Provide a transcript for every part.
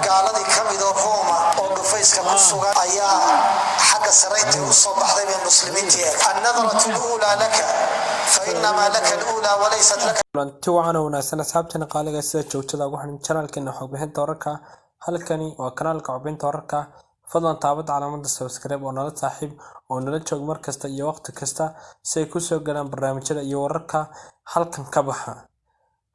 Gaaladii ka mid oo Rooma oo dhufayska ku sugan ayaa xagga saraynta u soo baxday bay muslimiintii eeg. النظرة الأولى لك، فإنما لك الأولى وليست لك. Kulanti wacan oo wanaagsan, asxaabteena qaaliga, sida joogtada ugu xiran channelkeena xogbixinta wararka. Halkani waa kanaalka xogbixinta wararka. Fadlan taabada calaamada subscribe oo nala saaxiib oo nala joog mar kasta iyo waqti kasta si ay kusoo galaan barnaamijyada iyo wararka halkan ka baxa.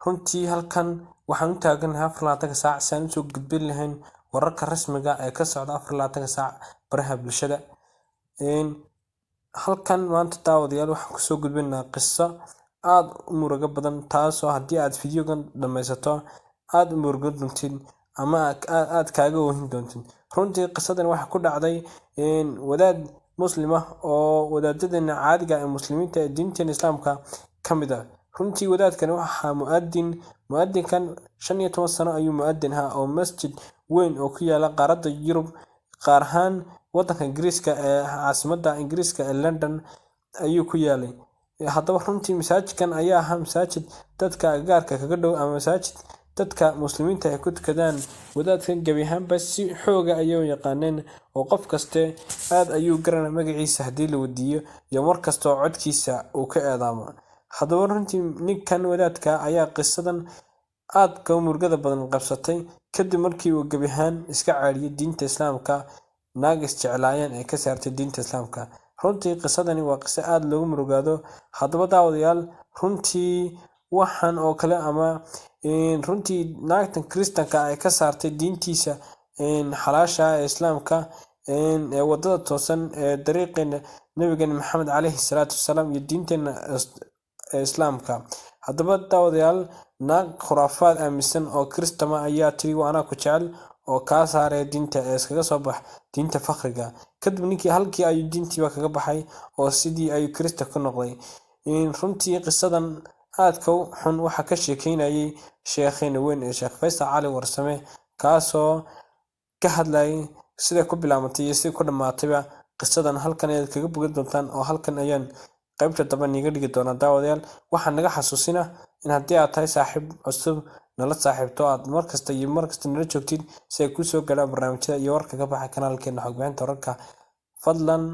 Runtii halkan waxaan u taaganahay 24-ka saac si aan usoo gudbin lahayn wararka rasmiga ee ka socda 24-ka saac baraha bulshada. Halkan maanta, daawadayaal, waxaan kusoo gudbinaynaa qiso aada u murugo badan, taasoo haddii aad fiidiyogan dhammaysato aada u murugo doontid ama aad kaaga oohin doontid. Runtii qisadan waxaa ku dhacday wadaad Muslim ah oo wadaadadeena caadiga ee Muslimiinta ee diinteena Islaamka ka mid ah. Runtii wadaadkani waxaa mu'adin. Mu'adinkan 15 sano ayuu mu'adin ahaa oo masjid weyn oo ku yaala qaaradda Yurub, qaar ahaan wadanka Ingiriiska ee caasimadda Ingiriiska ee London ayuu ku yaalay. Haddaba runtii masaajidkan ayaa ahaa masaajid dadka agagaarka kaga dhow ama masaajid dadka Muslimiinta ay ku tukadaan. Wadaadkan gebi ahaanba si xooga ayay u yaqaaneen oo qof kaste aad ayuu garanay magaciisa haddii la weydiiyo iyo mar kastoo codkiisa uu ka eedaamo. Haddaba runtii ninkan wadaadka ayaa qisadan aadka u murugada badan qabsatay kadib markii uu gebi ahaan iska caadhiyay diinta Islaamka, naag isjeclaayeen ee ka saartay diinta Islaamka. Runtii qisadani waa qiso aada loogu murugaado. Haddaba daawadayaal, runtii waxan oo kale ama runtii naagtan Kristanka ay ka saartay diintiisa xalaasha ee Islaamka ee wadada toosan ee dariiqeena Nabigeena Maxamed caleyhi salaatu wasalaam iyo diinteena ee Islaamka. Haddaba daawadayaal, naag khuraafaad aaminsan oo Kiristama ayaa tiri, "Waa anaa ku jecel oo kaa saaraya diinta ee iskaga soo bax diinta fakriga." Kadib ninkii halkii ayuu diintiiba kaga baxay oo sidii ayuu Kirista ku noqday. Runtii qisadan aadka u xun waxaa ka sheekeynayay sheekheena weyn ee Sheekh Faysal Cali Warsame, kaasoo ka hadlayay siday ku bilaabantay iyo siday ku dhammaatayba qisadan. Halkan ayaad kaga bogan doontaan oo halkan ayaan qaybta dambe niiga dhigi doonaa. Daawadayaal, waxaa naga xasuusina in haddii aad tahay saaxiib cusub, nala saaxiibto, aad markasta iyo markasta nala joogtid si ay kusoo gaadhaan barnaamijyada iyo warka ka baxa kanaalkeena xogbixinta wararka. Fadlan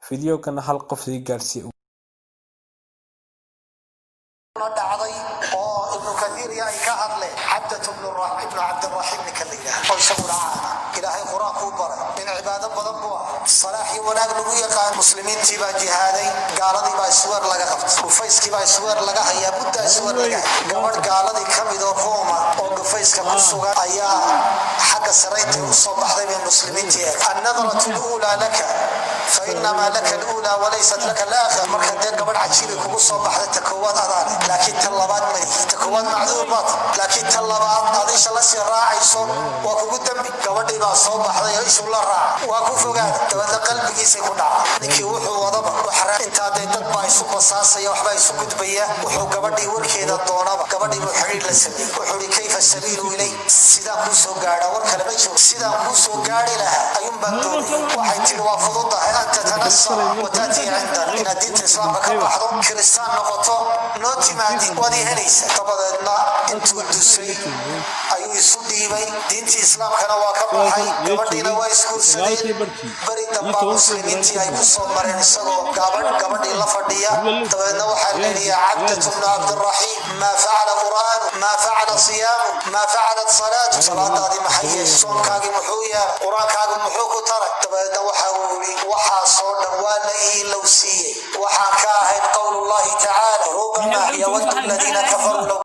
fideogana hal qof sii gaarsii. Dhacday oo Ibnu Kaiir iyo ay ka hadleen Cabdat ibnu Cabdiraxiim ninka la yidhaah oo isaguna caana Ilaahay Qur-aankuu baray, nin cibaado badan buu ah, salaax iyo wanaag lagu yaqaan. Muslimiintii baa jihaaday, gaaladii baa isweer laga qabtay, dhufayskii baa isweer laga hayaa, muddaa isweer laga hayay. Gabadh gaaladii ka mid oo Rooma oo dhufayska ku sugan ayaa xagga saraynta u soo baxday bay muslimiintii eeg. النظرة الأولى لك، فإنما لك الأولى وليست لك الآخر. Marka dee gabadh cajiibay kugu soo baxday, ta koowaad adaa leh, laakiin ta labaad ma lihi. Ta koowaad macduur baad, laakiin ta labaad aad isha la sii raacayso waa kugu dembi. Gabadhii baa soo baxday oo ishu la raaca, waa ku fogaada, dabeedna qalbigiisay ku dhaca. Ninkii wuxuu wadaba intaa dee dad baa isu basaasaya, waxbaa isu gudbaya. Wuxuu gabadhii warkeeda doonaba, gabadhii buu xidhiir la sameeyey. Wuxuu ihi, "كيف السبيل إلي?" Sidaan kuu soo gaadha? War kale ma jiro, sidaan kuu soo gaari lahaa ayuun baan doonay. Waxay tihi, "Waa fududahay, أن تتنصر وتأتي عندنا." Inaad diinta Islaamka ka baxdo, Kiristaan noqoto, noo timaadid, waad ii helaysa. Dabadeedna intuu dusay ayuu isu dhiibay, diintii Islaamkana waa ka baxay, gabadhiina waa isguursadeen. Beri dambaa muslimiintii ay ku soo mareen isagoo gabadh gabadhii la fadhiya. Dabadeedna waxaa leeyahay, "Cabdatu bnu Cabdiraxiim, ما فعل قرآن، ما فعل صيام، ما فعلت صلاة?" Salaadaadii maxay yeeshay? Soonkaagii muxuu yeelay? Qur-aankaagi muxuu ku taray? Dabadeedna waxa uu yidhi, "Waxaasoo dhan waa la iilow siiyey, waxaan ka ahayn قول الله تعالى ربما يود الذين كفروا لو